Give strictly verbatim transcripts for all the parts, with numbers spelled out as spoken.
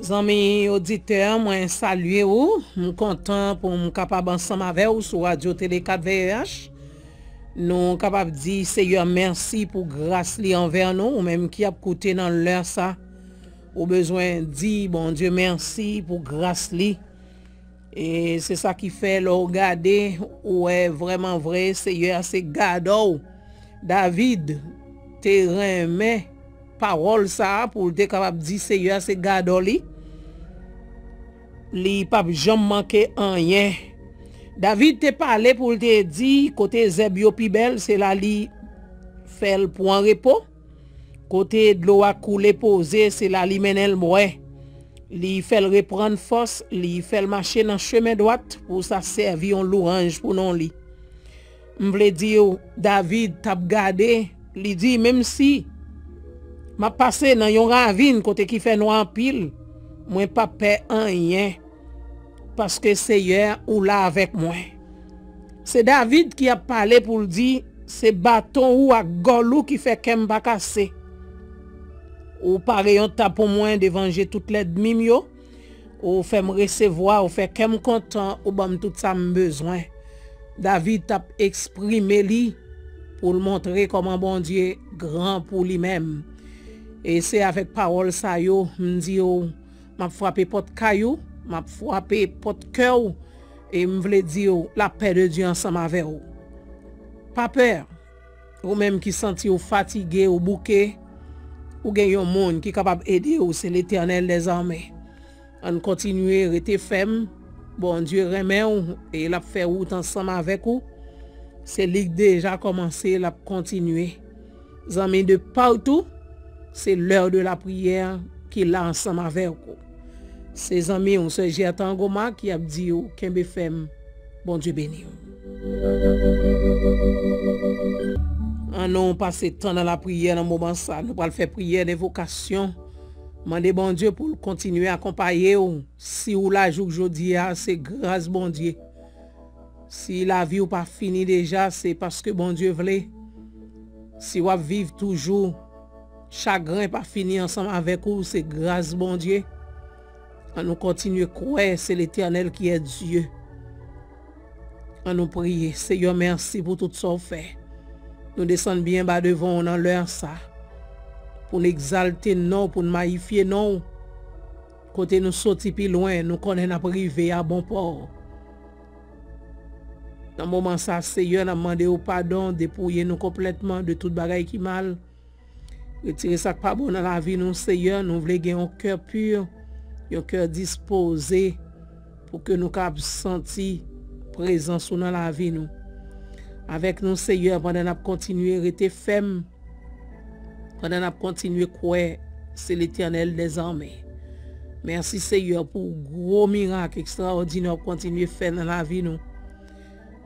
Zanmi oditè, mwen salye ou. M kontan pou m kapab ansanm avè w sou Radyo Tele kat V E H. Nou kapab di Seyè mèsi pou gras li anvè nou, ou menm ki ap koute nan lè sa. Ou bezwen di Bondye mèsi pou gras li. E se sa ki fè lè w gade, ou wè vrèman vre Seyè a se gadò w. David te renmen pawòl sa a pou l te kapab di Seyè a se gadò li. Li p ap janm manke anyen. David te pale pou l te di kote zèb yo pi bèl, se la li fè l pran repo. Kote dlo a koule poze, se la li mennen l bwè. Li fè l reprann fòs, li fè l mache nan chemen dwat pou sa sèvi yon lwanj pou non li. M vle di w, David t ap gade, li di, menm si m ap pase nan yon ravin kote ki fè nwa anpil, mwen p ap pè anyen, paske Seyè ou la avèk mwen. Se David ki ap pale pou l di, se baton ou ak gòl ou ki fè kè m pa kase. Ou pare yon tab pou mwen devan je tout lènmi m yo. Ou fè m resevwa, ou fè kè m kontan, ou ban m tout sa m bezwen. David t ap eksprime li pou l montre kòman Bondye gran pou li menm. E se avèk pawòl sa yo, m di w, m ap frape pòt kay ou, m ap frape pòt kè w, e m vle di w, lapè de Dye ansanm avè w. Pa pè, ou menm ki santi w fatige, ou bouke, ou gen yon moun ki kapab ede w, se Letènèl dèzame. Ann kontinye rete fèm. Bondye renmen w e l ap fè wout ansanm avèk ou. Se li k deja kòmanse, l ap kontinye. Zanmi de patou, se lè de la priyè ki la ansanm avèk ou. Se zanmi w, sè Gertha Angoma ki ap di w kenbe fèm. Bondye beni w. An nou pase tan nan lapriyè nan moman sa. Nou pral fè priyè devokasyon. Mande Bondye pou l kontinye akonpaye w. Si w la jouk jodi a, se gras Bondye. Si lavi w pa fini deja, se paske Bondye vle. Si w ap viv toujou, chagren pa fini ansanm avèk ou, se gras Bondye. An nou kontinye kwè se Letènèl ki è Dye. An nou priye. Seyè, mèsi pou tout sa w fè. Nou desann byen ba devan w nan lè sa. Pou n egzalte non w, pou n mayifye non w. Kote nou soti pi lwen, nou konnen n ap rive a bon pò. Nan moman sa, Seyè, n ap mande w padon, depouye nou konplètman de tout bagay ki mal. Retire sa k pa bon nan lavi nou, Seyè. Nou vle gen yon kè pi, yon kè dispoze pou ke nou kab santi prezans ou nan lavi nou. Avèk nou, Seyè, pandan n ap kontinye rete fèm, pandan n ap kontinye kwè se Letènèl dèzame. Mèsi, Seyè, pou gwo mirak ekstraòdinè w ap kontinye fè nan lavi nou.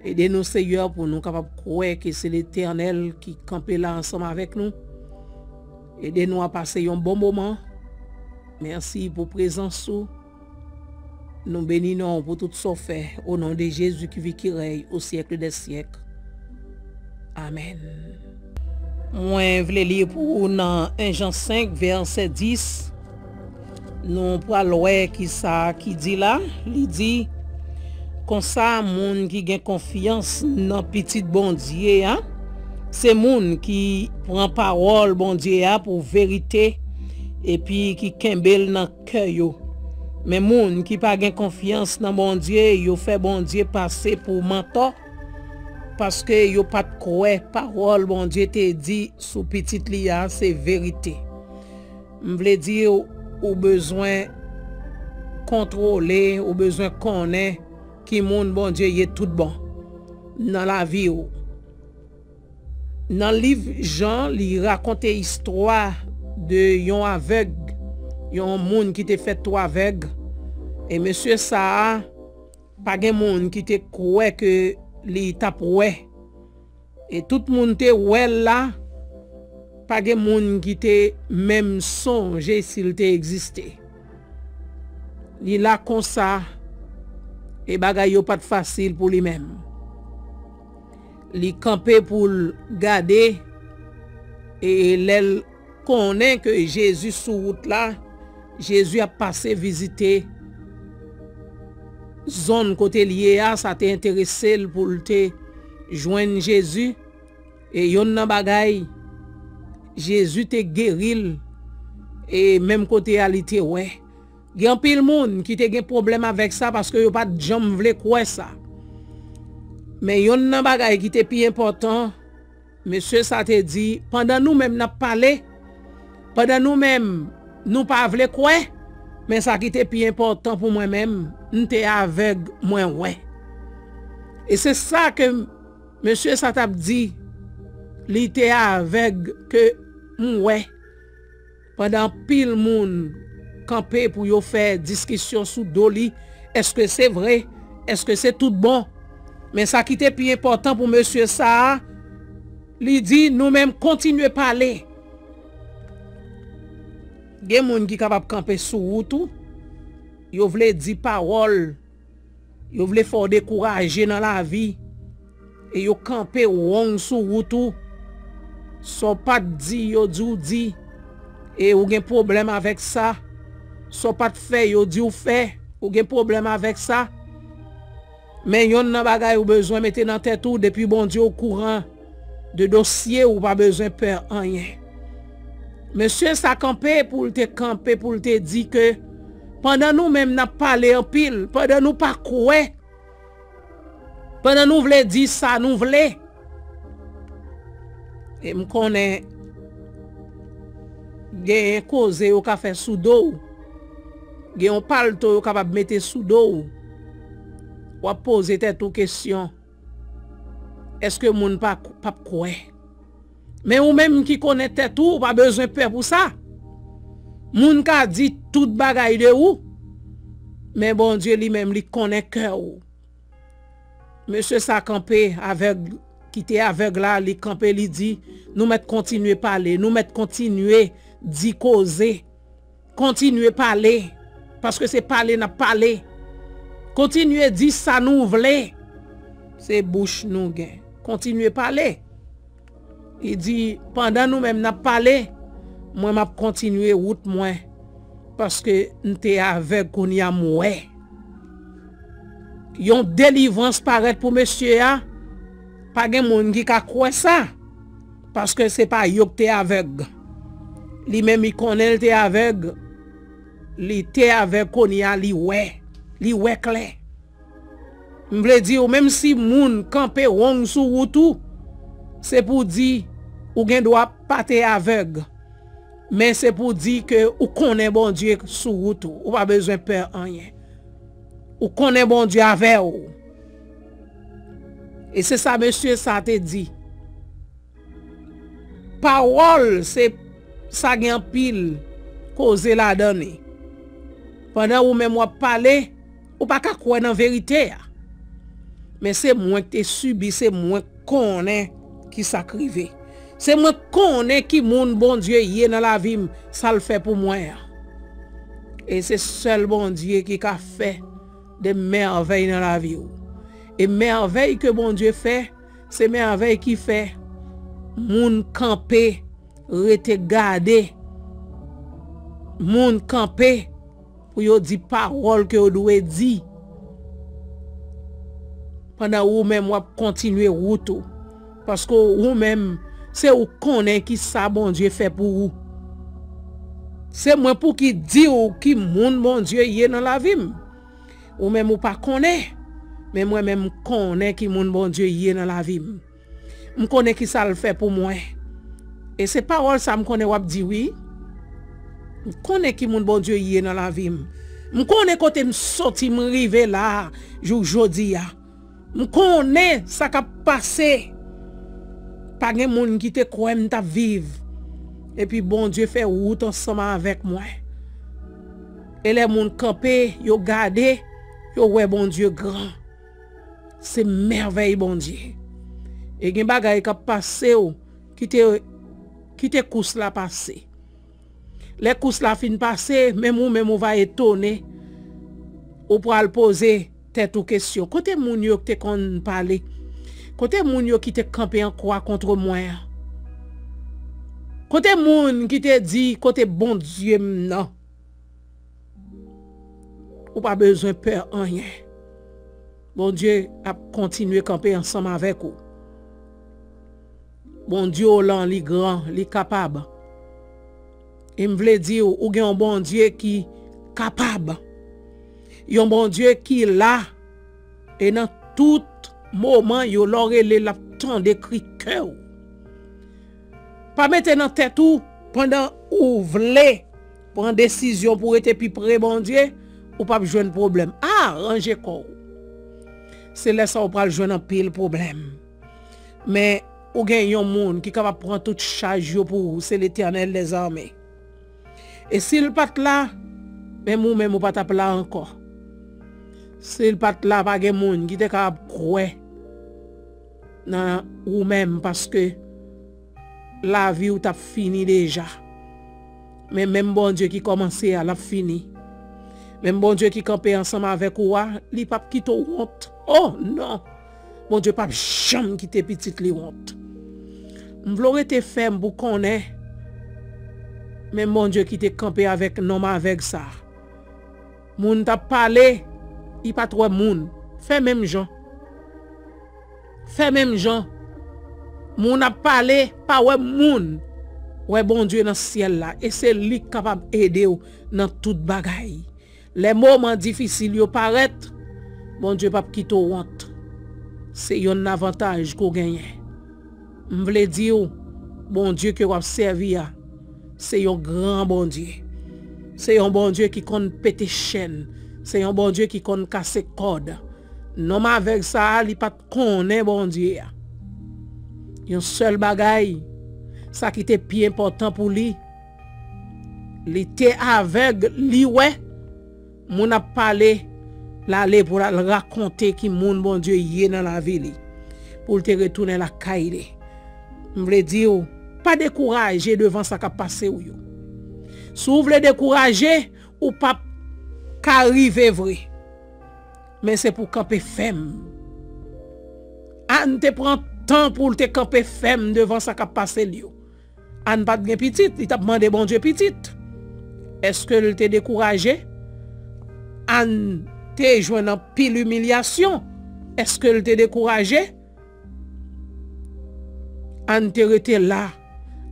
Ede nou, Seyè, pou nou kapab kwè ke se Letènèl ki kanpe la ansanm avèk nou. Ede nou a pase yon bon moman. Mèsi pou prezans ou. Nou beni non w pou tout sa w fè. O non de Jezi ki viv, ki rèy o syèk dè syèk. Amèn. Mwen vle li pou ou nan en Jan senk, vèsè dis. Nou pral wè kisa ki di la. Li di, konsa, moun ki gen konfyans nan Pitit Bondye a, se moun ki pran pawòl Bondye a pou verite, epi ki kenbe l nan kè yo. Men moun ki pa gen konfyans nan Bondye, yo fè Bondye pase pou mantò, paske yo pa t kwè pawòl Bondye te di sou Pitit li a se verite. M vle di w, ou bezwen kontwole, ou bezwen konnen ki moun Bondye ye tout bon nan lavi w. Nan liv Jan, li rakonte istwa de yon avèg, yon moun ki te fèt tou avèg. E mesye sa a, pa gen moun ki te kwè ke li t ap wè. E tout moun te wè l la, pa gen moun ki te menm sonje si l te egziste. Li la konsa, e bagay yo pa t fasil pou li menm. Li kanpe pou l gade, e lè l konnen ke Jezi sou wout la, Jezi ap pase vizite zòn kote l ye a, sa te enterese l pou l te jwenn Jezi. E yonn nan bagay, Jezi te geri l, e menm kote a li te wè. Gen anpil moun ki te gen pwoblèm avèk sa paske yo pa t janm vle kwè sa. Men yonn nan bagay ki te pi enpòtan, mesye sa te di, pandan nou menm n ap pale, pandan nou menm nou pa vle kwè, men sa ki te pi enpòtan pou mwen menm, m te avèg, mwen wè. E se sa ke mesye sa t ap di, li te avèg ke m wè. Pandan anpil moun kanpe pou yo fè diskisyon sou do li, èske se vre? Èske se tout bon? Men sa ki te pi enpòtan pou mesye sa a, li di, nou menm kontinye pale. Gen moun ki kapab kanpe sou wout ou, yo vle di pawòl, yo vle fè w dekouraje nan lavi, e yo kanpe wong sou wout ou. Sa w pa t di, yo di w di, e ou gen pwoblèm avèk sa. Sa w pa t fè, yo di w fè, ou gen pwoblèm avèk sa. Men yonn nan bagay ou bezwen mete nan tèt ou, depi Bondye okouran de dosye, ou pa bezwen pè anyen. Mesye sa kanpe pou l te kanpe, pou l te di ke pandan nou menm n ap pale anpil, pandan nou pa kwè, pandan nou vle di sa nou vle, e m konnen genyen koze yo ka fè sou do w, gen yon palto yo kapab mete sou do w, w ap poze tèt ou kesyon, èske moun pa, p ap kwè? Men ou menm ki konnen tèt ou, ou pa bezwen pè pou sa. Moun ka di tout bagay de ou, men Bondye li menm, li konnen kè w. Mesye sa kanpe, avèg, ki te avèg la, li kanpe, li di, nou mèt kontinye pale, nou mèt kontinye di koze. Kontinye pale, paske se pale n ap pale. Kontinye di sa nou vle. Se bouch nou gen. Kontinye pale. Li di, pandan nou menm n ap pale, mwen m ap kontinye wout mwen, paske m te avèg, kounye a m wè. Yon delivrans parèt pou mesye a. Pa gen moun ki ka kwè sa, paske se pa yo k te avèg. Li menm, li konnen l te avèg. Li te avèg, kounye a li wè. Li wè klè. M vle di w, menm si moun kanpe wong sou wout ou, se pou di ou gen dwa pa te avèg. Men se pou di ke ou konnen Bondye sou wout ou. Ou pa bezwen pè anyen. Ou konnen Bondye avè w. E se sa mesye sa te di. Pawòl, se, sa gen anpil koze ladan li. Pandan ou menm w ap pale, ou pa ka kwè nan verite a. Men se mwen k te sibi, se mwen k konnen ki sa k rive. Se mwen k konnen ki moun Bondye ye nan lavi m, sa l fè pou mwen an. E se sèl Bondye ki ka fè de mèvèy nan lavi w. E mèvèy ke Bondye fè, se mèvèy ki fè moun kanpe, rete gade. Moun kanpe pou yo di pawòl ke yo dwe di. Pandan ou menm w ap kontinye wout ou. Paske ou menm, se ou k konnen ki sa Bondye fè pou ou. Se mwen pou ki di w ki moun Bondye ye nan lavi m. Ou menm ou pa konnen, men mwen menm m konnen ki moun Bondye ye nan lavi m. M konnen ki sa l fè pou mwen. E se pawòl sa m konnen w ap di wi. M konnen ki moun Bondye ye nan lavi m. M konnen kote m soti, m rive la a, jouk jodi a. M konnen sa k ap pase. Pa gen moun ki te kwè m t ap viv. Epi Bondye fè wout ansanm avèk mwen. E lè moun kanpe, yo gade, yo wè Bondye gran. Se mèvèy Bondye. E gen bagay k ap pase w, kite, kite kous la pase. Lè kous la fin pase, menm ou menm ou va etone, ou pral poze tèt ou kesyon. Kote moun yo ki te konn pale? Kote moun yo ki te kanpe an kwa kont mwen an? Kote moun ki te di, kote Bondye m nan? Ou pa bezwen pè anyen. Bondye ap kontinye kanpe ansanm avèk ou. Bondye w lan, li gran, li kapab. E m vle di w, ou gen yon Bondye ki kapab. Yon Bondye ki la. E nan tout moman yo, lè w rele, l ap tande kri kè w. Pa mete nan tèt ou, pandan ou vle pran desizyon pou w rete pi pre Bondye, ou p ap jwenn pwoblèm. A, ranje kò w. Se lè sa w pral jwenn anpil pwoblèm. Men, ou gen yon moun ki kapab pran tout chaj yo pou ou, se Letènèl dèzame. E si l pa t la, menm ou menm ou pa t ap la ankò. Si l pa t la, pa gen moun ki te kapab kwè nan ou menm, paske lavi w t ap fini deja. Men menm Bondye ki kòmanse a, l ap fini. Menm Bondye ki kanpe ansanm avèk ou a, li p ap kite w wont. O non! Bondye p ap janm kite pitit li wont. M vle w rete fèm pou konnen, menm Bondye ki te kanpe avèk nonm avèg sa a. Moun t ap pale, li pa t wè moun. Fè menm jan. Fè menm jan. Moun ap pale, pa wè moun. Wè Bondye nan syèl la, e se li k kapab ede w nan tout bagay. Lè moman difisil yo parèt, Bondye p ap kite w wont. Se yonn avantaj ke w genyen. M vle di w, Bondye ke w ap sèvi a, se yon gran Bondye. Se yon Bondye ki konn pete chèn. Se yon Bondye ki konn kase kòd. Nonm avèg sa a, li pa t konnen Bondye a. Yon sèl bagay, sa ki te pi enpòtan pou li, li te avèg, li wè, moun ap pale, l ale pou l al rakonte ki moun Bondye ye nan lavi li, pou l te retounen lakay li. M vle di w, pa dekouraje devan sa k ap pase w yo. Si w vle dekouraje, ou p ap ka rive vre. Men se pou kanpe fèm. Ann te pran tan pou l te kanpe fèm devan sa k ap pase l yo. Ann pa t gen pitit, li t ap mande Bondye pitit. Èske l te dekouraje? Ann te jwenn anpil imilyasyon. Èske l te dekouraje? Ann te rete la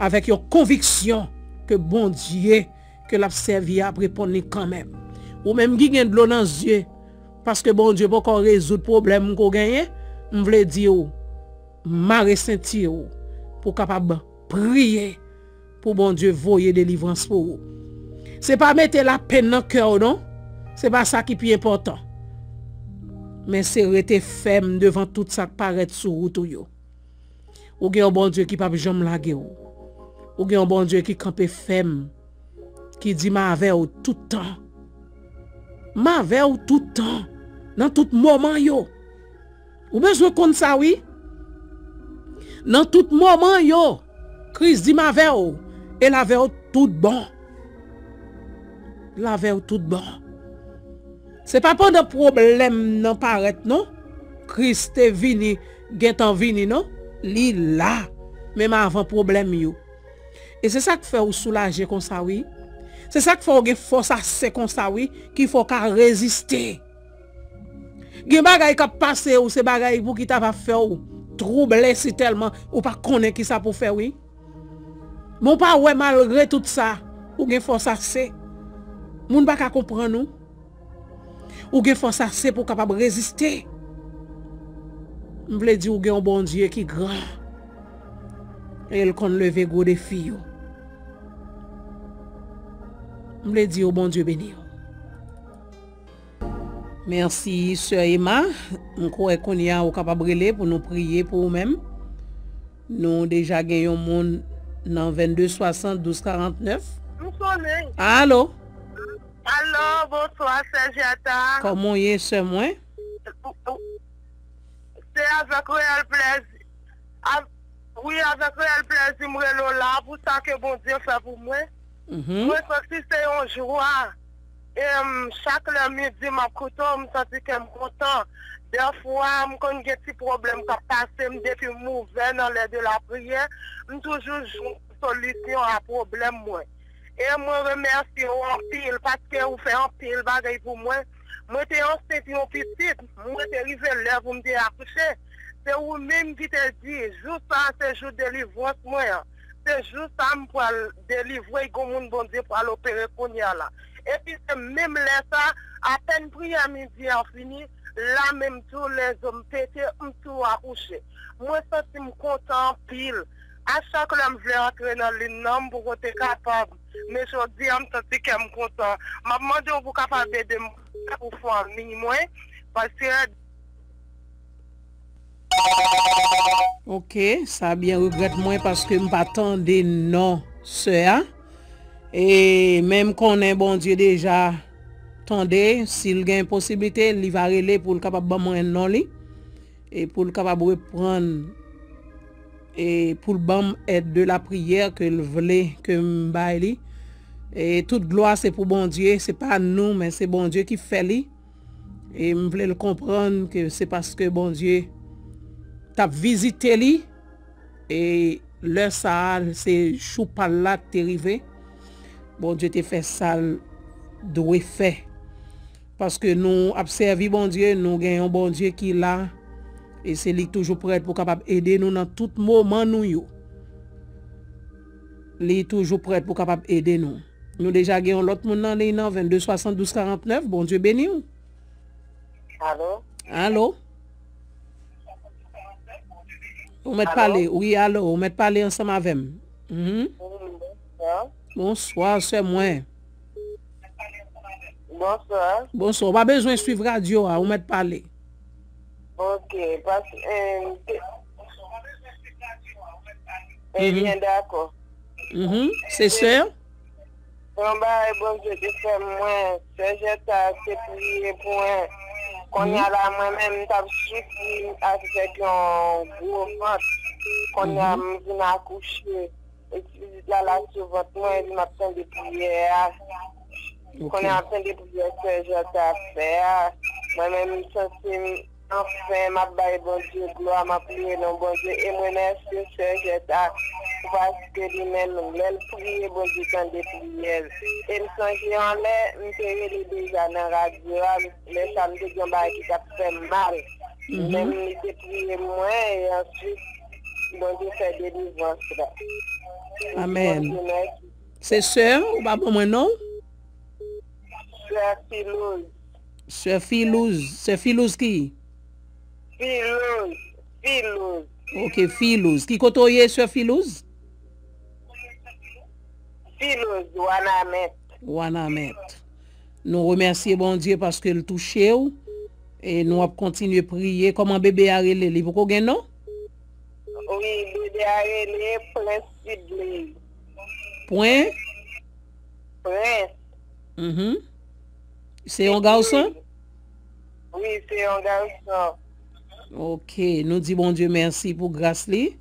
avèk yon konviksyon ke Bondye ke l ap sèvi a ap reponn li kanmenm. Ou menm ki gen dlo nan zye, paske Bondye poko rezoud pwoblèm ke w genyen, m vle di w, mare senti w pou w kapab priye pou Bondye voye delivrans pou ou. Se pa mete lapenn nan kè w non, se pa sa ki pi enpòtan. Men se rete fèm devan tout sa k parèt sou wout ou yo. Ou gen yon Bondye ki p ap janm lage w. Ou gen yon Bondye ki kanpe fèm, ki di, "M avè w tout tan." M avè w tout tan, nan tout moman yo. Ou bezwen konn sa, wi. Nan tout moman yo, Kris di, "M avè w," e l avè w tout bon. L avè w tout bon. Se pa pandan pwoblèm nan parèt, non. Kris te vini, gentan vini, non. Li la, menm avan pwoblèm yo. E se sa k fè w soulaje konsa, wi. Se sa k fè w gen fòs ase konsa, wi, ki fè w ka reziste. Gen bagay k ap pase w, se bagay pou ki ta va fè w twouble si tèlman ou pa konnen ki sa pou fè, wi. Men w pa wè, malgre tout sa, ou gen fòs ase. Moun pa ka konprann ou. Ou gen fòs ase pou w kapab reziste. M vle di w gen yon Bondye ki gran. E l konn leve gwo defi yo. M vle di w Bondye beni w. Mèsi, sè Emma. M kwè kounye a ou kapab rele pou nou priye pou ou menm. Nou deja gen yon moun nan vennde swasant, douz karantnèf. M sonnen. Alo? Alo, bonswa, sè Jata. Kòman w ye, sè mwen? Se avèk reyèl plèzi. Av-, wi, avèk reyèl plèzi m rele w la pou sa ke Bondye fè pou mwen. Mhm. Mwen santi se yon jwa. E, m, chak lè midi m ap koute w, m santi kè m kontan. Dèfwa, m konn gen ti pwoblèm k ap pase m depi m ouvè nan lè de lapriyè, m toujou jwenn solisyon a pwoblèm mwen. E mwen remèsye w anpil paske ou fè anpil bagay pou mwen. Mwen te ansent yon pitit, mwen te rive lè pou m te akouche. Se ou menm ki te di, jou sa a se jou delivrans mwen an. Se jou sa a m pral delivre, gon moun Bondye pral opere kounye a la. Epi se menm lè sa, apèn priyè midi an fini, la menm tou, lèzo m pete, m tou akouche. Mwen santi m kontan anpil. A chak lè m vle antre nan lin nan, m poko te kapab. Men jodi a, m santi kè m kontan. M ap mande w pou w kapab ede m pou fanmi mwen, paske Ok, sa byen regrèt mwen paske m pa tande non sè a. E men m konnen Bondye deja tande, si l gen posiblite, li va rele pou l kapab ban mwen non li. E pou l kapab reprann, e pou l ban m èd de la priyè ke l vle ke m bay li. E tout glwa se pou Bondye, se pa nou, men se Bondye ki fè li. E m vle l konprann ke se paske Bondye t ap vizite li, e lè sa a, se jou pa l la te rive. Bondye te fè sa l dwe fè. Paske nou ap sèvi Bondye, nou gen yon Bondye ki la, e se li k toujou prèt pou kapab ede nou nan tout moman nou yo. Li toujou prèt pou kapab ede nou. Nou deja gen yon lòt moun nan liy nan, vennde swasanndouz karantnèf. Bondye beni w. Alo? Alo? Ou mèt Alo? Pale. Wi, alo, ou mèt pale ansanm avè m. Mhm. Wi, bonswa. Bonswa, sè mwen. Bonswa. Bonswa, ou pa bezwen swiv radyo a, ou mèt pale. Ok, pas, eh, te- Mhm. Ebyen, dakò. Mhm. Se sè? Yon bagay Bondye te fè mwen, sè Jèta te priye pou mwen. Kounye a la, mwen menm, m t ap soufri avèk yon gwo vant. Kounye a, m vin akouche. E ti pitit la, l ap sou vant mwen, epi m ap tande priyè a. Kounye a, m ap tande priyè sè Jèta ap fè a. Mwen menm, m santi m Anfen, m ap bay Bondye glwa, m ap louwe non Bondye, e m remèsye sè Jèta pou paske li menm, lè l priye, Bondye tande priyè l. E m sonje yon lè, m te rele deja nan radyo a, lè sa m te gen yon bagay ki t ap fè m mal. Menm li te priye mwen, e answit, Bondye fè delivrans la. M di Bondye mèsi. Se sè, ou pa ban mwen non? Sè Filouz. Sè Filouz. Sè Filouz ki? Filouz. Filouz. Ok, Filouz. Ki kote w ye, sè Filouz? Filouz, Wanament. Wanament. Nou remèsye Bondye paske l touche w. E nou ap kontinye priye. Kòman bebe a rele? Li poko gen non? Wi, bebe a rele Prince Sidley. Pwen? Prince. Mhm. Se yon gason? Wi, se yon gason. Ok, nou di Bondye mèsi pou gras li.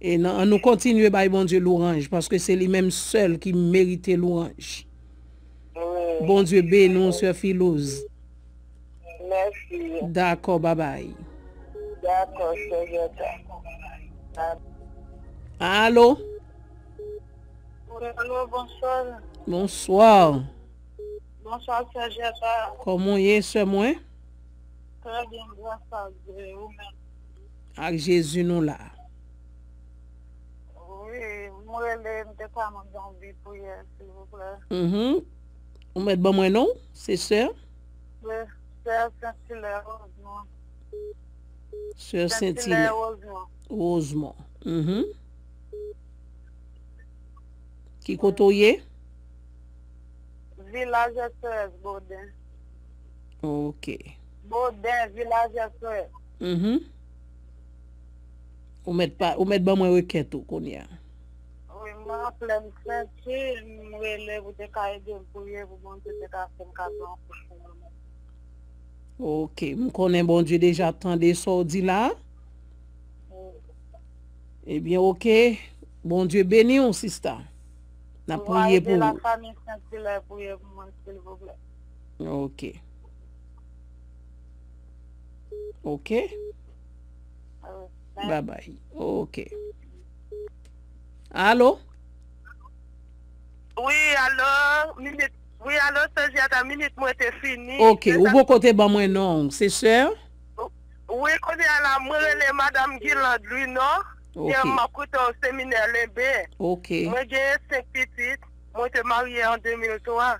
E nan, an nou kontinye bay Bondye lwanj, paske se li menm sèl ki merite lwanj. Wi. Bondye beni w, sè Filouz. Mèsi. Dakò, babay. Dakò, sè Jèta. Alo? Wi, alo, bonswa. Bonswa. Bonswa, sè Jèta. Kòman w ye, sè mwen? Trè byen, gras a Dye, ou menm? Ak Jezi nou la. Wi, m rele, m te ka mande yon bi priyè, silvouplè. Mhm. Ou mèt ban mwen non, se sè? Sè, sè Sentilè Rosemond. Sè Sentilè Rosemond. Rosemond. Mhm. Ki kote w ye? Vilaj S O S Boden. Ok. Boden, Vilaj S O S. Mhm. Ou mèt pa, ou mèt ban mwen rekèt ou kounye a. Wi, mwen an plèn senti, m rele pou te ka ede m priye, pou Bondye te ka fè m ka pran kouch pou mwen. Ok, m konnen Bondye deja tande sa w di la. Wi. Ebyen, ok. Bondye beni w, sista. N ap priye pou ou. Lafanmi Sentilè priye pou mwen, silvouplè. Ok. Ok. Bye bye. Ok. Alo? Wi, alo, minit. Wi, alo, sè Jata, minit mwen te fini. Ok, ou poko te ban mwen non, se sè? Wi, kounye a la, mwen rele Madanm Guilande Louis non. Ok. M ap koute w Seminè Lenbe. Ok. Mwen genyen senk pitit. Mwen te marye an de mil twa.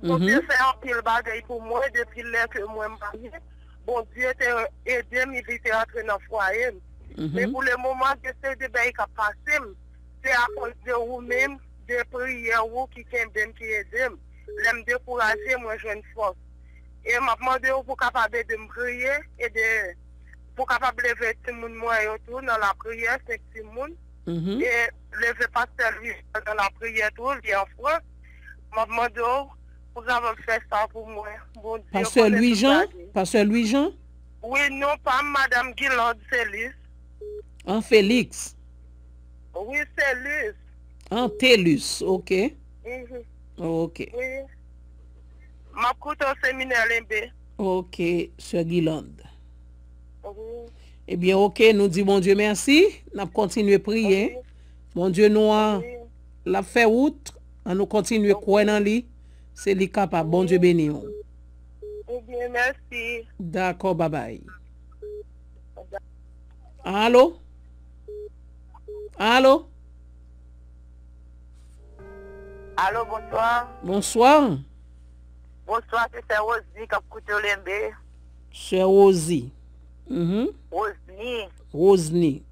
Bondye fè anpil bagay pou mwen depi lè ke mwen marye. Bondye te ede m, li te antre nan fwaye m. Men pou le moman, gen seri de bagay k ap pase m. Se akoz de ou menm, de priyè ou ki kenbe m, ki ede m. Lè m dekouraje, mwen jwenn fòs. E m ap mande w pou kapab ede m priye, ede pou kapab leve timoun mwen yo tou nan lapriyè, senk timoun. E leve pastè Louis Jean nan lapriyè tou, li an Frans. M ap mande w pou kapab fè sa pou mwen. Bondye konnen tout bagay. Pastè Louis Jean? Pastè Louis Jean? Wi, non pa m, Madanm Guilande Félix. An Félix? Wi, Félix. An Télus, ok. Mhm. Ok. Wi. M ap koute w Seminè Lenbe. Ok, sè Guilande. Wi. Ebyen, ok, nou di Bondye mèsi. N ap kontinye priye. Ok. Bondye nou an, l ap fè wout. An nou kontinye kwè nan li. Se li kapab. Bondye beni w. Ebyen, mèsi. Dakò, babay. Alo? Alo? Alo, bonswa. Bonswa. Bonswa, se sè Rosny k ap koute w Lenbe. Sè Rosie. Mhm. Rosny. Rosny.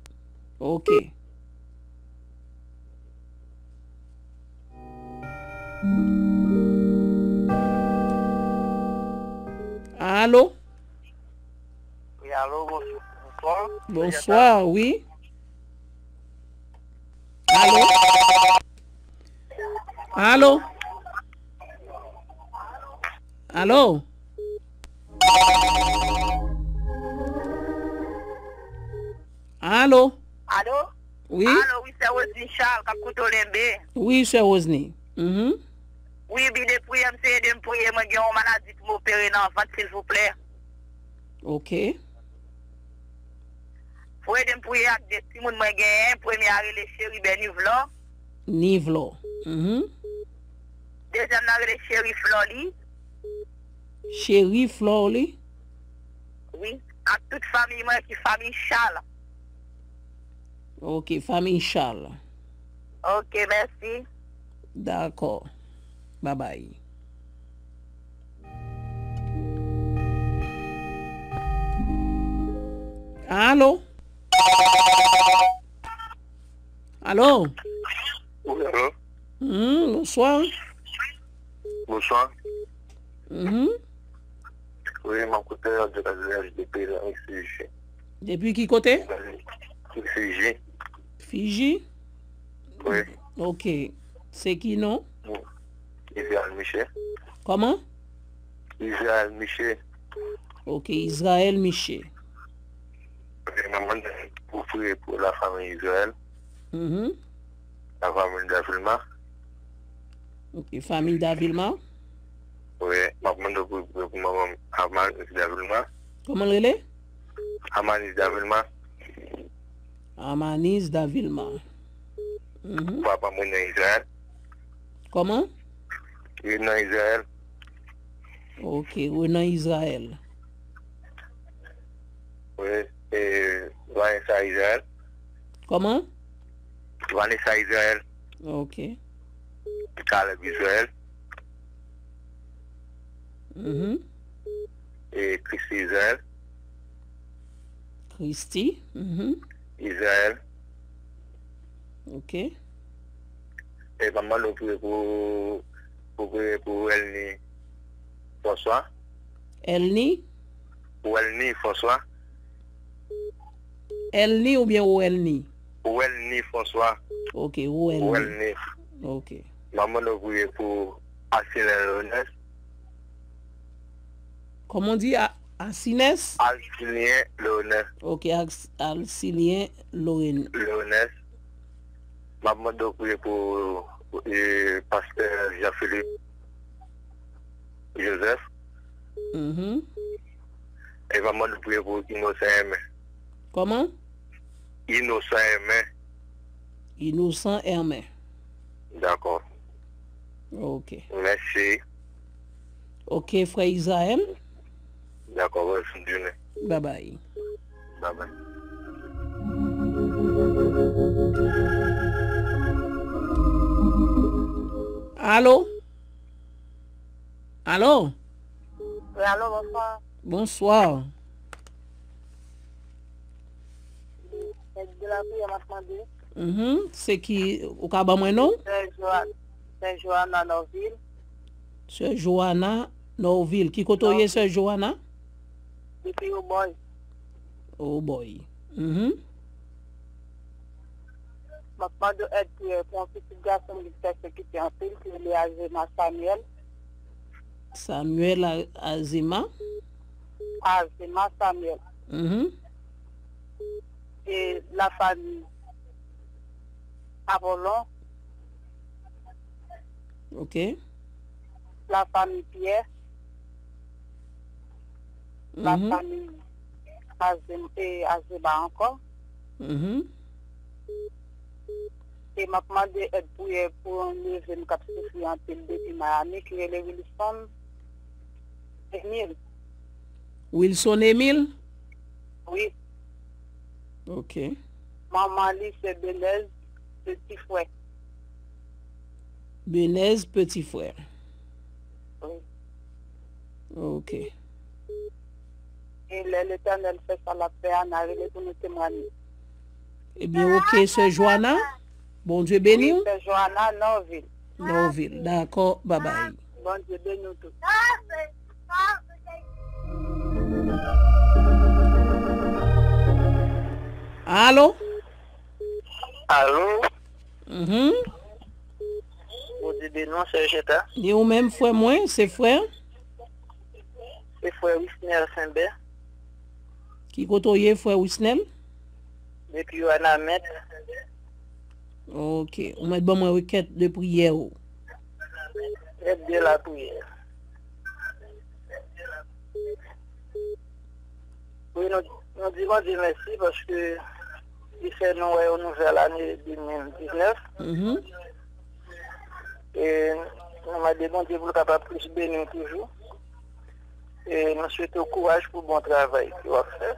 Ok. Alo? Wi, alo, bons-, bonswa. Bonswa, wi. Alo? Alo? Alo? Alo? Alo? Wi? Alo, wi, sè Rosny Charles, k ap koute w Lenbe. Wi, sè Rosny. Mhm. Wi, bidè priyè, m se ede m priye, mwen gen yon maladi pou m opere nan vant, silvouplè. Ok. Pou ede m priye ak de timoun mwen genyen, premye a rele Cherubin Nivlor. Nivlor. Mhm. Dezyèm nan rele Cheri Florly. Cheri Florly? Wi, ak tout fanmi mwen ki fanmi Charles. Ok, fanmi Charles. Ok, mèsi. Dakò. Babay. Alo? Alo? Wi, alo? Hmm, bonswa. Bonswa. Mhm. Wi, m ap koute radyo W H D P la, M C J. Depi ki kote? Fiji. Fiji? Wi. Ok. Se ki non? Israël Miché. Kòman? Israël Miché. Ok, Israël Miché. Ok, m ap mande pou priye pou la famille Israël. Mhm. La famille Davilma. Ok, famille Davilma. Wi, m ap mande pou, pou, pou manman m, Amanis Davilma. Kòman l rele? Amanis Davilma. Amanis Davilma. Mhm. Papa m Renan Israël. Kòman? Renan Israël. Ok, Renan Israël. Wi, e, Vanessa Israël. Kòman? Vanessa Israël. Ok. Caleb Israël. Mhm. E Christy Israël. Christy. Mhm. Israël. Ok. E m ap mande w priye pou, pou priye pou Elni François. Elni? Welny François. Elni oubyen Welny? Welny François. Ok, Welny. Welny. Ok. M ap mande w priye pou Alcilien Leonès. Kòman w di? A-, Asines? Alcilien Leonès. Ok, Ax-, Alcilien Loren-, Leonès. M ap mande w priye pou, e, pastè Jean Philippe Joseph. Mhm. E m ap mande w priye pou Inosan Enmen. Kòman? Inosan Enmen. Inosan Enmen. Dakò. Ok. Mèsi. Ok, frè Izrayèl. Dakò, bòn fin jounen. Babay. Babay. Alo? Alo? Wi, alo, bonswa. Bonswa. Èd de lapriyè m ap mande. Mhm. Se ki, ou ka ban mwen non? Sè Joa-, Sè Joana Norvil. Sè Joana Norvil. Ki kote w ye, Sè Joana? Depi Obòy. Obòy. Mhm. M ap mande èd priyè pou yon pitit gason m ki pèsekite anpil, ki rele Azema Samuel. Samuel A-, Azema? Azema Samuel. Mhm. E lafanmi Apollon. Ok. Lafanmi Pierre. Mhm. Lafanmi Azem-, e Azema ankò. Mhm. E m ap mande èd priyè pou yon neve m k ap soufri anpil depi Miami, ki rele Wilson Emile. Wilson Emile? Wi. Ok. Manman li se Benèz Petit Frè. Benèz Petit Frè. Wi. Ok. E lè Letènèl fè sa l ap fè a, n a rele pou nou temwanye. Ebyen, ok, sè Joana. Bondye beni w. Wi, sè Joana, Norvil. Norvil. Dakò, babay. Bondye beni w tou. Alo? Alo? Mhm. Bondye beni w, sè Jeta. Ni ou menm, frè mwen, se frè? Se frè Wisnel Senbè. Ki kote w ye, frè Wisnel? Depi Wanament. Ok. Ou mèt ban mwen rekèt de priyè ou. Èd de lapriyè. Wi, nou, nou di Bondye mèsi paske li fè nou wè yon nouvèl ane de mil diznèf. Mhm. E nou mande Bondye pou l kapab plis beni w toujou. E nou swete w kouraj pou bon travay ke w ap fè.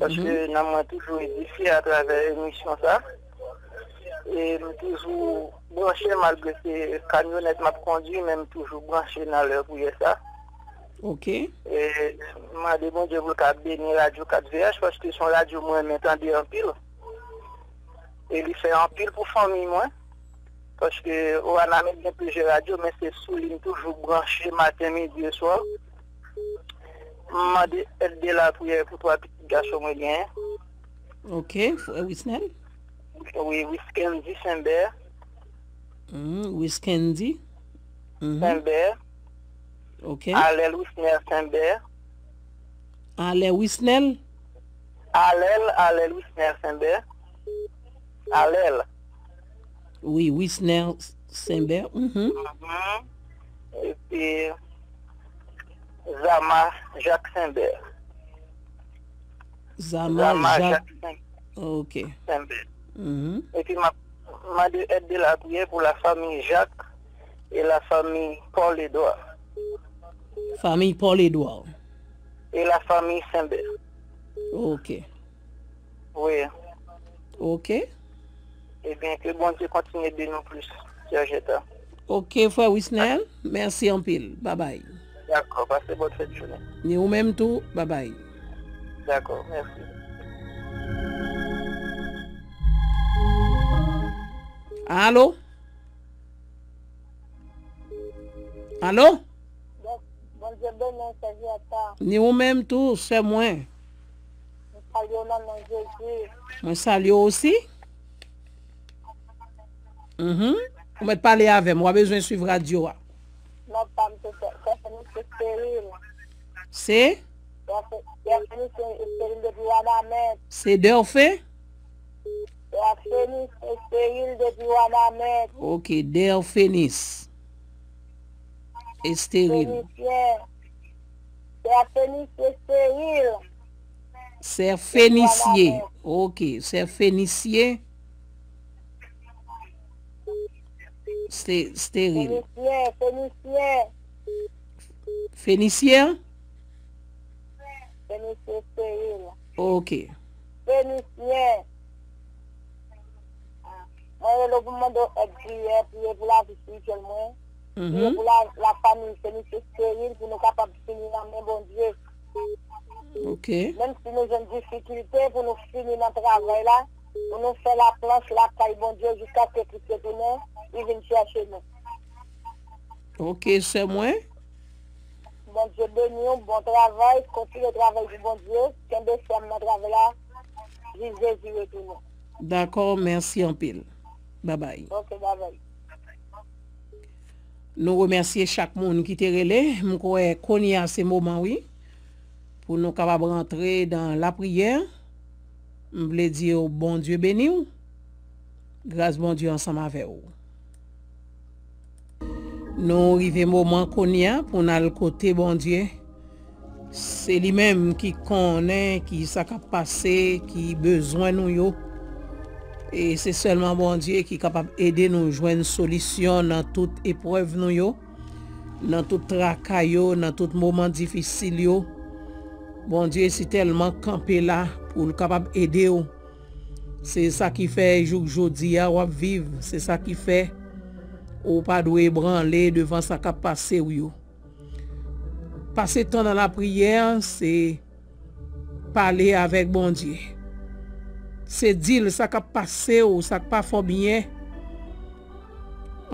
Paske nanm mwen toujou edifye atravè emisyon sa. E m toujou branche malgre se kamyonèt m ap kondui, men m toujou branche nan lè priyè sa. Ok. E m mande Bondye pou l ka beni radyo kat V H paske se yon radyo mwen renmen tande anpil. E li fè anpil pou fanmi mwen. Paske Wanament gen plizyè radyo, men se sou li m toujou branche maten, midi e swa. M mande èd de lapriyè pou twa pitit gason mwen genyen. Ok, frè Wisnel? Wi, Wiskendy Senbè. Hmm, Wiskendy. Mhm. Senbè. Ok. Alèl Wisner Senbè. Alè Wisnel? Alèl, Alèl Wisner Senbè. Alèl. Wi, Wisner Senbè. Mhm. Mhm. Epi Zama Jacques Senbè. Zama Zama Jacques. Jacques Sen-, ok. Senbè. Mhm. Epi m ap mande èd de lapriyè pou la famille Jacques et la famille Paul Edouard. Famille Paul Edouard. Et la famille Senbè. Ok. Wi. Ok. Ebyen, ke Bondye kontinye beni w plis, Sè Jeta. Ok, frè Wisnel, mèsi anpil. Babay. Dakò, pase bòn fèt jounen. Ni ou menm tou, babay. Dakò, mèsi. Alo? Alo? Bon, Bondye beni w, sè Jeta. Ni ou menm tou, sè mwen. Mwen salye w nan non Jezi. Mwen salye w osi. Mhm. Ou mèt pale avè m, w a bezwen swiv radyo a. Non pa m se sè, sè Fenis Esteril. Se? Sè Fe-, sè Fenis Esteril depi Wanament. Se Dèfen? Sè Fenis Esteril depi Wanament. Ok, Dèfenis Esteril. Fenisyen. Sè Fenis Esteril. Sè Fenisye. Ok, sè Fenisye. Ste- Steril. Fenisyen, Fenisyen. Fenisyen? Fenisyen Steril. Ok. Fenisyen. Mwen rele w pou m mande w èd priyè, priye pou lavi espirityèl mwen. Priye pou la, la fanmi Fenisyen Steril, pou nou kapab fini nan men Bondye. Ok. Menm si nou jwenn difikilte pou nou fini nan travay la, pou nou fè laplanch lakay Bondye jiskaske Kris retounen, li vin chèche nou. Ok, sè mwen. Bondye beni w, bon travay, kontinye travay pou Bondye, kenbe fèm nan travay la, jis Jezi retounen. Dakò, mèsi anpil. Babay. Ok, babay. Nou remèsye chak moun ki te rele. M kwè kounye a se moman, wi, pou nou kapab rantre nan lapriyè. M vle di w, Bondye beni w. Gras Bondye ansanm avè w. Nou rive moman kounye a pou n al kote Bondye. Se li menm ki konnen ki sa k ap pase, ki bezwen nou yo. E se sèlman Bondye ki kapab ede nou jwenn solisyon nan tout eprèv nou yo, nan tout traka yo, nan tout moman difisil yo. Bondye si tèlman kanpe la pou l kapab ede w. Se sa ki fè jouk jodi a w ap viv. Se sa ki fè ou pa dwe ebranle devan sa k ap pase w yo. Pase tan nan lapriyè, se pale avèk Bondye. Se di l sa k ap pase w, sa k pa fè w byen.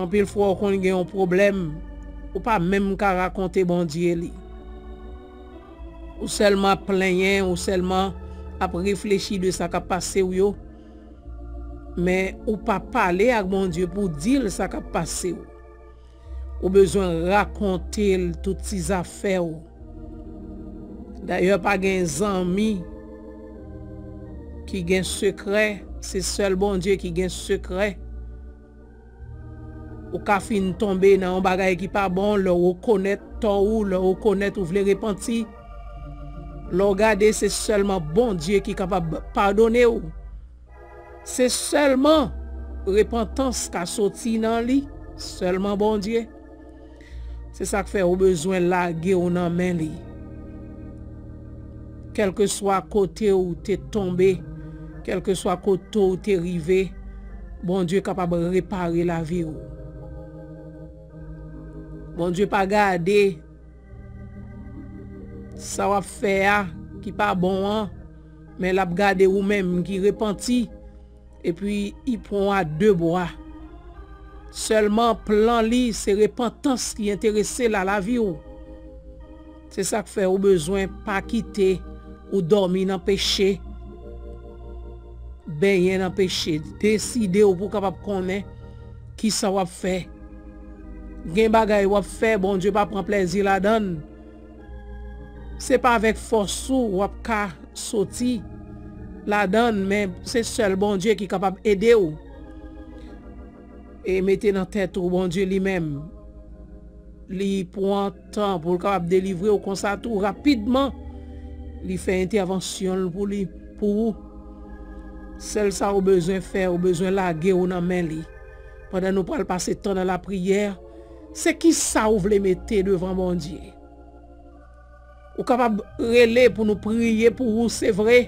Anpil fwa, w konn gen yon pwoblèm, ou pa menm ka rakonte Bondye li. Ou sèlman ap plenyen, ou sèlman ap reflechi de sa k ap pase w yo. Men ou pa pale ak Bondye pou w di l sa k ap pase w. Ou bezwen rakonte l tout ti zafè w. Dayè, pa gen zanmi ki gen sekrè, se sèl Bondye ki gen sekrè. Ou ka fin tonbe nan yon bagay ki pa bon, lè w rekonèt tò ou, lè w rekonèt ou vle repanti. Lè w gade, se sèlman Bondye ki kapab padone w. Se sèlman repantans ka soti nan li, sèlman Bondye. Se sa k fè ou bezwen lage w nan men li. Kèlkeswa kote w te tonbe, kèlkeswa kote w te rive, Bondye kapab repare lavi w. Bondye pa gade sa w ap fè a ki pa bon an, men l ap gade ou menm ki repanti, epi li pran w a de bra. Sèlman plan li, se repantans ki enterese l a lavi w. Se sa k fè ou bezwen pa kite ou dòmi nan peche, benyen nan peche. Deside w pou w kapab konnen kisa w ap fè. Gen bagay w ap fè, Bondye pa pran plèzi ladan l. Se pa avèk fòs ou w ap ka soti ladan l, men se sèl Bondye ki kapab ede w. E mete nan tèt ou, Bondye li menm, li pran tan pou l kapab delivre w konsa tou rapidman. Li fè entèvansyon l pou li, pou ou. Sèl sa ou bezwen fè, ou bezwen lage w nan men li. Pandan nou pral pase tan nan lapriyè, se kisa ou vle mete devan Bondye? Ou kapab rele pou nou priye pou ou, se vre.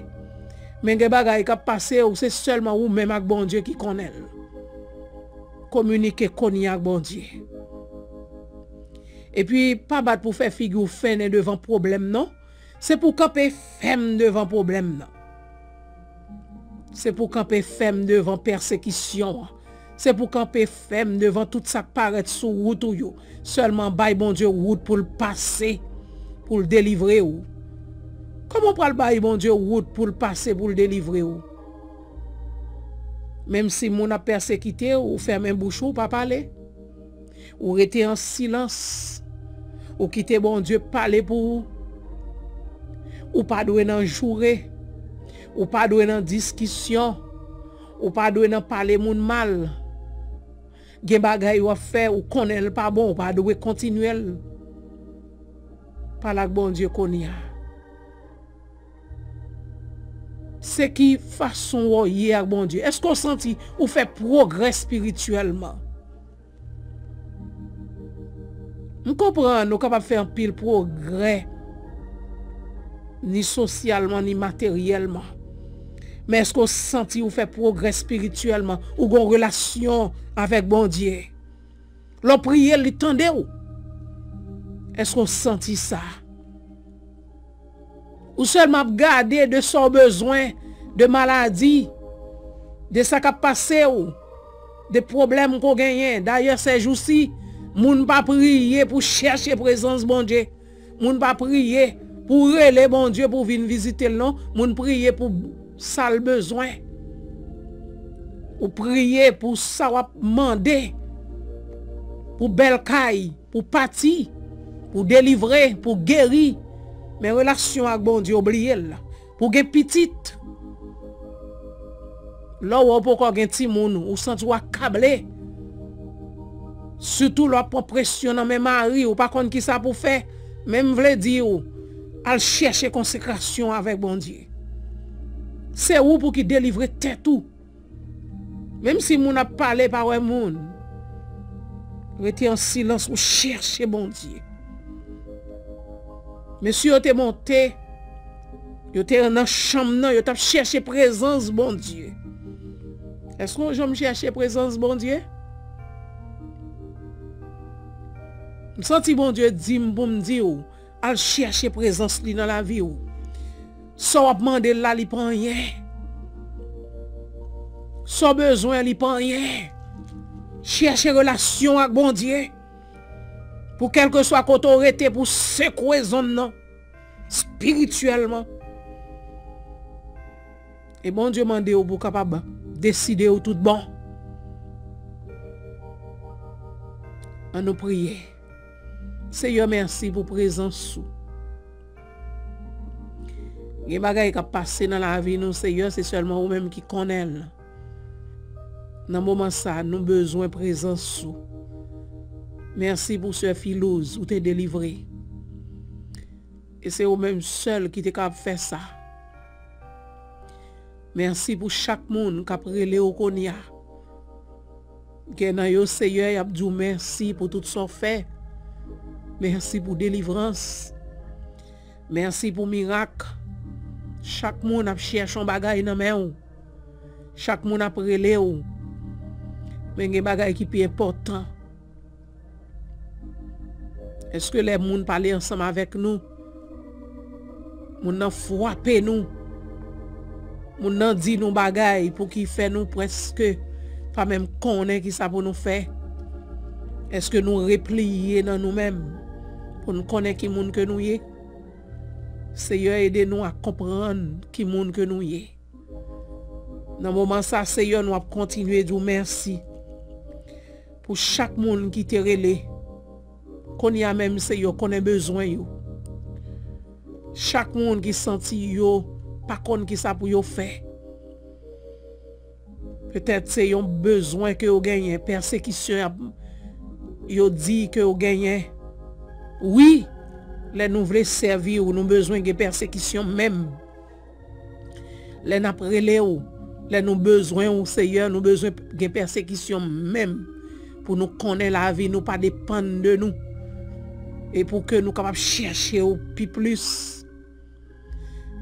Men gen bagay k ap pase w, se sèlman ou menm ak Bondye ki konnen l. Kominike kounye a ak Bondye. Epi, pa bat pou fè figi w fennen devan pwoblèm, non. Se pou w kanpe fèm devan pwoblèm nan. Se pou w kanpe fèm devan pèsekisyon an. Se pou w kanpe fèm devan tout sa k parèt sou wout ou yo. Sèlman bay Bondye wout pou l pase, pou l delivre w. Kòman w pral bay Bondye wout pou l pase, pou l delivre w? Menm si moun ap pèsekite w, ou fèmen bouch ou, ou pa pale. Ou rete an silans. Ou kite Bondye pale pou ou. Ou pa dwe nan joure. Ou pa dwe nan diskisyon. Ou pa dwe nan pale moun mal. Gen bagay w ap fè, ou konnen l pa bon, ou pa dwe kontinye l. Pale ak Bondye kounye a. Se ki fason w ye ak Bondye? Èske w santi ou fè pwogrè espirityèlman? Konprann, ou kapab fè anpil pwogrè, ni sosyalman, ni materyèlman. Men èske w santi ou fè pwogrè espirityèlman? Ou gen yon relasyon avèk Bondye? Lè w priye, li tande w. Èske w santi sa? Ou sèlman ap gade de sa w bezwen, de maladi, de sa k ap pase w, de pwoblèm ke w genyen. Dayè, sèjousi, moun pa priye pou chèche prezans Bondye. Moun pa priye pou rele Bondye pou vin vizite l, non. Moun priye pou sa l bezwen. Ou priye pou sa w ap mande, pou bèl kay, pou pati, pou delivre, pou geri. Men relasyon ak Bondye, w bliye l. Pou gen pitit. Lè w wè w poko gen timoun, ou santi w akable. Sitou lè w ap pran presyon nan men mari, ou pa konn kisa pou fè. Men m vle di w, al chèche konsekrasyon avèk Bondye. Se ou pou ki delivre tèt ou. Menm si moun ap pale, pa wè moun. Rete an silans, ou chèche Bondye. Mesye yo te monte, yo te nan chanm nan, yo t ap chèche prezans Bondye. Èske w janm chèche prezans Bondye? M santi Bondye di m pou m di w, al chèche prezans li nan lavi w. Sa w ap mande l la, li pa anyen. Sa w bezwen, li pa anyen. Chèche relasyon ak Bondye. Pou kèlkeswa kote w rete, pou sekwe zòn nan, espirityèlman. E Bondye mande w pou w kapab deside w tout bon. Ann nou priye. Seyè, mèsi pou prezans ou. Gen bagay k ap pase nan lavi nou, Seyè, se sèlman ou menm ki konnen l. Nan moman sa, nou bezwen prezans ou. Mèsi pou sè Filouz, ou te delivre. E se ou menm sèl ki te kapab fè sa. Mèsi pou chak moun k ap rele w kounye a. Gen nan yo, Seyè, y ap di w mèsi pou tout sa w fè. Mèsi pou delivrans. Mèsi pou mirak. Chak moun ap chèche yon bagay nan men w. Chak moun ap rele w. Men gen bagay ki pi enpòtan. Èske lè moun pale ansanm avèk nou, moun nan frape nou, moun nan di nou bagay pou ki fè nou prèske pa menm konnen ki sa pou nou fè? Èske nou repliye nan nou menm pou n konnen ki moun ke nou ye? Seyè, ede nou a konprann ki moun ke nou ye. Nan moman sa, Seyè, nou ap kontinye di w mèsi pou chak moun ki te rele. Kounye a menm, Seyè, w konnen bezwen yo. Chak moun ki santi yo pa konn ki sa pou yo fè. Petèt se yon bezwen ke yo genyen, pèsekisyon y ap, yo di ke yo genyen. Wi, lè nou vle sèvi w, nou bezwen gen pèsekisyon menm. Lè n ap rele w, lè nou bezwen w, Seyè, nou bezwen gen pèsekisyon menm pou nou konnen lavi nou pa depann de nou. E pou ke nou kapab chèche w pi plis.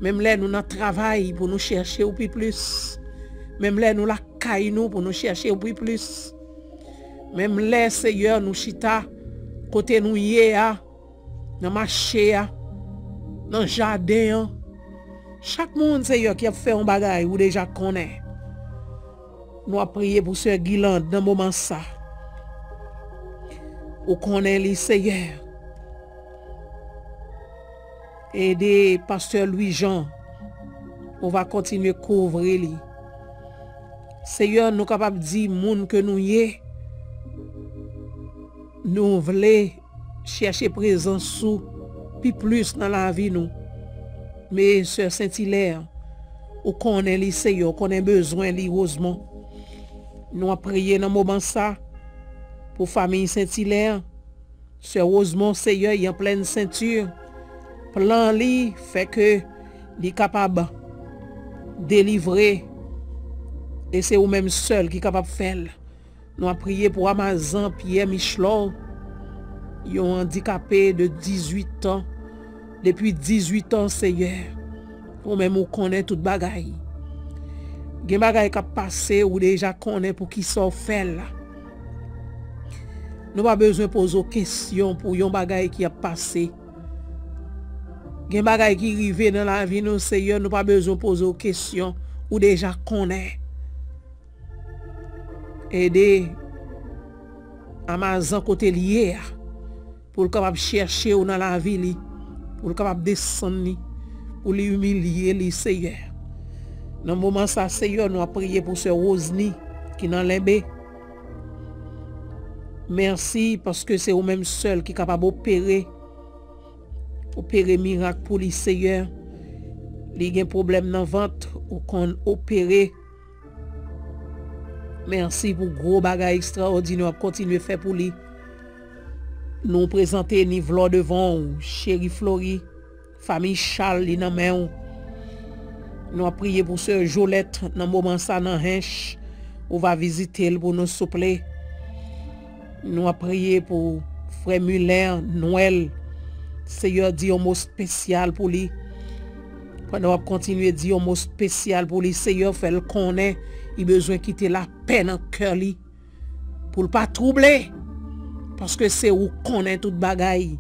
Menm lè nou nan travay pou nou chèche w pi plis. Menm lè nou lakay nou pou nou chèche w pi plis. Menm lè, Seyè, nou chita kote nou ye a, nan mache a, nan jaden an. Chak moun, Seyè, ki ap fè yon bagay, ou deja konnen. Nou ap priye pou sè Guilande nan moman sa. Ou konnen li, Seyè. Ede pastè Louis Jean. Ou va kontinye kouvri li. Seyè, nou kapab di moun ke nou ye. Nou vle chèche prezans ou pi plis nan lavi nou. Men sè Sentilè, ou konnen li, Seyè, ou konnen bezwen li, Rosemond. Nou ap priye nan moman sa pou fanmi Sentilè. Sè Rosemond, Seyè, li an plèn senti. Plan li fè ke li kapab delivre. E se ou menm sèl ki kapab fè l. Nou ap priye pou Amazan Pierre Michelot. yon andikape de dizuit an, depi dizuit an, Seyè, ou menm ou konnen tout bagay. Gen bagay k ap pase, ou deja konnen poukisa w fè l. Nou pa bezwen poze w kesyon pou yon bagay ki ap pase. Gen bagay ki rive nan lavi nou, Seyè, nou pa bezwen poze w kesyon, ou deja konnen. Ede Amazan kote l ye a, pou l kapab chèche w nan lavi li, pou l kapab desann li, pou li imilye li, Seyè. Nan moman sa, Seyè, nou ap priye pou sè Rosny ki nan Lenbe. Mèsi, paske se ou menm sèl ki kapab opere, opere mirak pou li, Seyè. Li gen pwoblèm nan vant, ou konn opere. Mèsi pou gwo bagay ekstraòdinè w ap kontinye fè pou li. Nou prezante Nivlò devan w, cheri Flori, fanmi Chal li nan men w. Nou ap priye pou sè Jolèt nan moman sa nan Hench. Ou va vizite l pou nou, souple. Nou ap priye pou frè Milen Nwèl. Seyè, di yon mo espesyal pou li. Pandan w ap kontinye di yon mo espesyal pou li, Seyè, fè l konnen li bezwen kite lapè nan kè li, pou l pa twouble, paske se ou konnen tout bagay.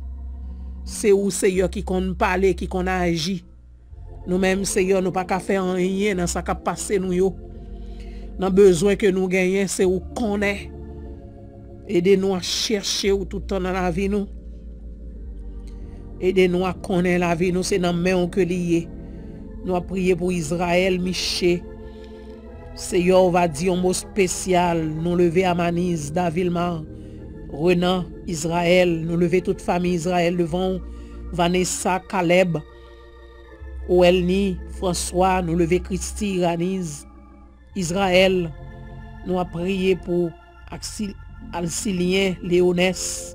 Se ou, Seyè, ki konn pale, ki konn aji. Nou menm, Seyè, nou pa ka fè anyen nan sa k ap pase nou yo. Nan bezwen ke nou genyen, se ou konnen. Ede nou a chèche w tout tan nan lavi nou. Ede nou a konnen lavi nou se nan men w ke li ye. Nou ap priye pou Izrayèl Miche. Seyè, ou va di yon mo espesyal. Nou leve Amaniz, Davilma, Renan, Izrayèl. Nou leve tout fanmi Izrayèl devan w. Vanessa, Kalèb, Owèlni, Franswa, nou leve Kristi, Raniz, Izrayèl. Nou ap priye pou Aksil-, Alsilyen, Leonès.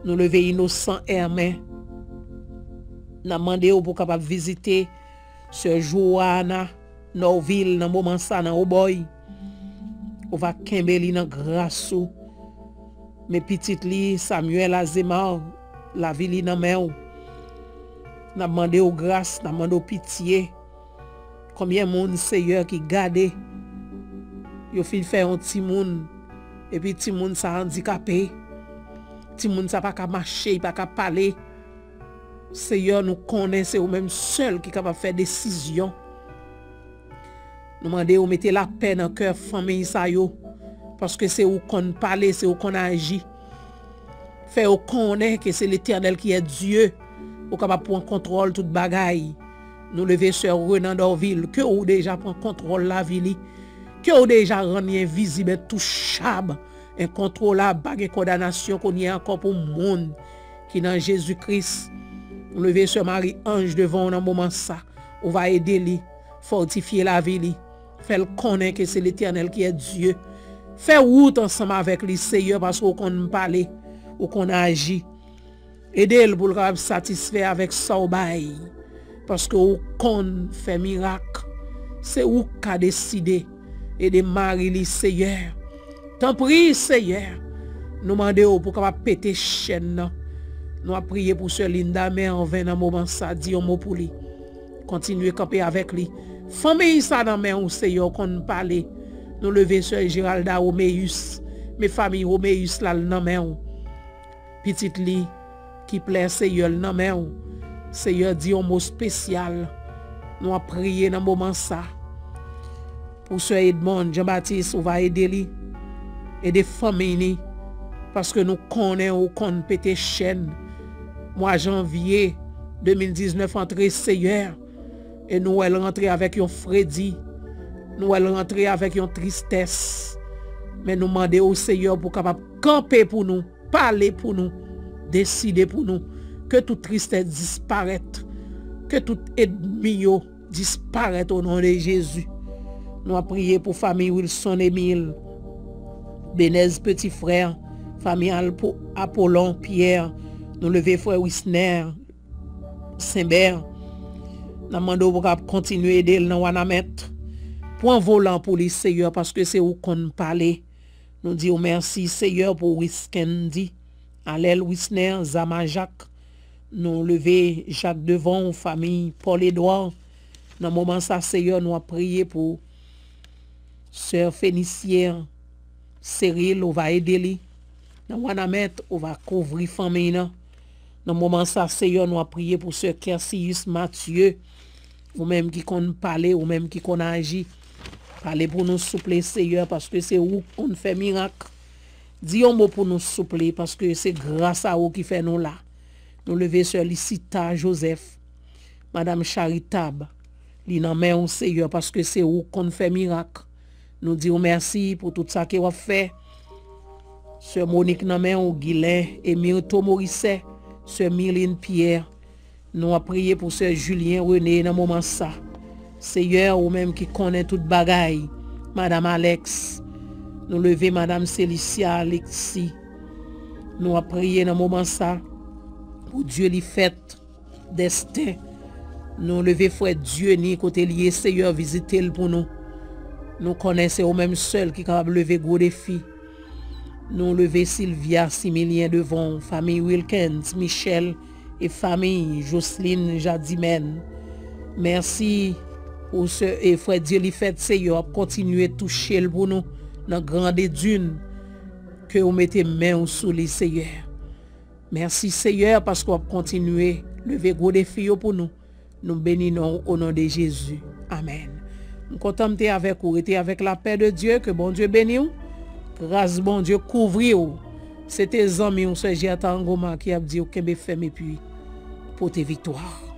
Nou leve Inosan, Èmen. N ap mande w pou w kapab vizite sè Joana Nòvil nan moman sa nan Obòy. Ou va kenbe li nan gras ou. Men pitit li, Samuel Azemar, lavi li nan men w. N ap mande w gras, n ap mande w pitye. Konbyen moun, Seyè, ki gade, yo fin fè yon timoun, epi timoun sa andikape, timoun sa pa ka mache, li pa ka pale. Seyè, nou konnen se ou menm sèl ki kapab fè desizyon. Nou mande w mete lapè nan kè fanmi sa yo, paske se ou konn pale, se ou konn aji. Fè yo konnen ke se Letènèl ki è Dye, ou kapab pran kontwòl tout bagay. Nou leve sè Renan Dorvil, ke ou deja pran kontwòl lavi li, ke ou deja rann li envizib, entouchab, enkontwolab, pa gen kondanasyon kounye a ankò pou moun ki nan Jezi Kris. Nou leve sè Mari Anj devan w nan moman sa. Ou va ede li, fòtifye lavi li. Fè l konnen ke se Letènèl ki è Dye. Fè wout ansanm avèk li, Seyè, paske ou konn pale, ou konn aji. Ede l pou l kapab satisfè avèk sa w bay, paske ou konn fè mirak. Se ou k ka deside. Ede mari li, Seyè. Tanpri, Seyè, nou mande w pou w kapab pete chèn nan. Nou ap priye pou sè Linda Merven nan moman sa, di yon mo pou li. Kontinye kanpe avèk li. Fanmi sa nan men w, Seyè, w konn pale. Nou leve sè Geralda Roméus. Men fanmi Roméus la, l nan men w. Pitit li ki plè, Seyè, l nan men w. Seyè, di yon mo espesyal. Nou ap priye nan moman sa. Pou sè Edmond Jean Baptiste, ou va ede li. Ede fanmi li. Paske nou konnen ou konn pete chèn. Mwa janvye de mil diznèf antre, Seyè. E nou wè l rantre avèk yon fredi. Nou wè l rantre avèk yon tristès. Men nou mande w, Seyè, pou w kapab kanpe pou nou, pale pou nou, deside pou nou. Ke tout tristès disparèt. Ke tout ènmi yo disparèt o non de Jezi. Nou ap priye pou fanmi Wilson Emile, Benèz Petit Frè, fanmi Alpo-, Apolon Pyè. Nou leve frè Wisner Senbè. N ap mande w pou w ka kontinye ede l nan Wanament. Pran volan pou li, Seyè, paske se ou konn pale. Nou di w mèsi, Seyè, pou Wiskendi, Alèl Wisner, Zama Jak. Nou leve Jak devan w, fanmi Paul Edouard. Nan moman sa, Seyè, nou ap priye pou sè Fenisyen Seril, ou va ede li. Nan Wanament, ou va kouvri fanmi nan. Nan moman sa, Seyè, nou ap priye pou sè Kersius Mathieu. Ou menm ki konn pale, ou menm ki konn aji. Pale pou nou, souple, Seyè, paske se ou k konn fè mirak. Di yon mo pou nou, souple, paske se gras a ou ki fè nou la. Nou leve sè Licita Joseph, Madanm Charitab, li nan men w, Seyè, paske se ou k konn fè mirak. Nou di w mèsi pou tout sa ke w ap fè. Sè Monique nan men w, Gilen, Emirto Morisset, sè Mirline Pierre. Nou ap priye pou sè Julien René nan moman sa. Seyè, ou menm ki konnen tout bagay, Madanm Alex, nou leve Madanm Celicia Alexis. Nou ap priye nan moman sa pou Dye li fèt Desten. Nou leve frè Dieni kote li ye, Seyè, vizite l pou nou. Nou konnen se ou menm sèl ki kapab leve gwo defi. Nou leve Sylvia Similien devan w, fanmi Wilkens, Michel e fanmi, Jocelyn Jadimèn. Mèsi pou sè e frè Dye li fèt, Seyè, ap kontinye touche l pou nou nan grande dune ke ou mete men w sou li, Seyè. Mèsi, Seyè, paske w ap kontinye leve gwo defi yo pou nou. Nou beni non w o non de Jezi. Amèn. M kontan m te avèk ou. Rete avèk lapè de Dye. Ke Bondye beni w. Gras Bondye kouvri w. Se te zanmi w, sè Gerta Angoma, ki ap di w kenbe fèm epi pote viktwa.